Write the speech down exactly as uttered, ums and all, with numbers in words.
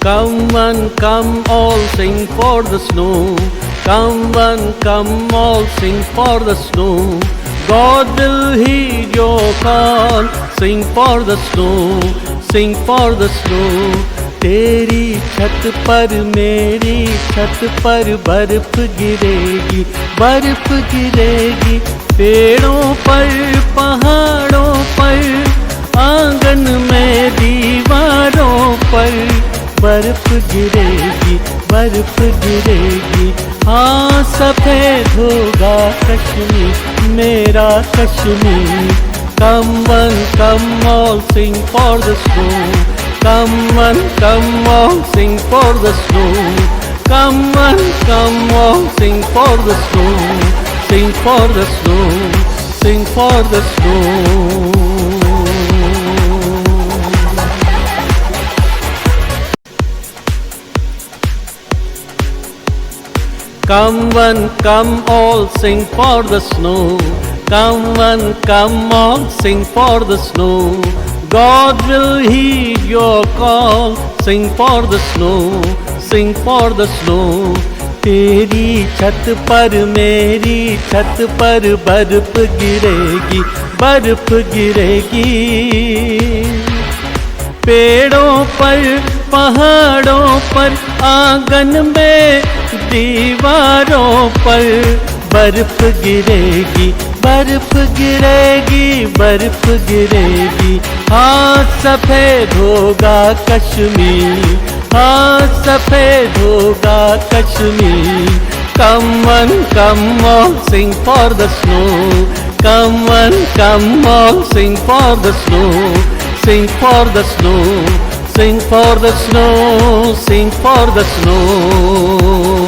Come one, come all, sing for the snow. Come one, come all, sing for the snow. God will heed your call, sing for the snow, sing for the snow. तेरी छत पर, मेरी छत पर बर्फ गिरेगी, बर्फ गिरेगी। पेड़ों पर, पहाड़ों पर, आंगन में, दीवारों पर बर्फ गिरेगी, बर्फ गिरेगी। हाँ, सफेद होगा कश्मीर, मेरा Kashmir. Come one, come all, sing for the snow. Come one, come all, sing for the snow. Come one, come all, sing for the snow. Sing for the snow. Sing for the snow. Come one, come all, sing for the snow. Come one, come all, sing for the snow. God will heed your call. Sing for the snow, sing for the snow. तेरी छत पर, मेरी छत पर बर्फ गिरेगी, बर्फ गिरेगी। पेड़ों पर, पहाड़ों पर, आंगन में, दीवारों पर बर्फ गिरेगी, बर्फ गिरेगी, बर्फ गिरेगी। हाँ, सफेद होगा कश्मीर, हाँ, सफेद होगा Kashmir. Come one, come all, sing for the snow. Come one, come all, sing for the snow. Sing for the snow. Sing for the snow. Sing for the snow.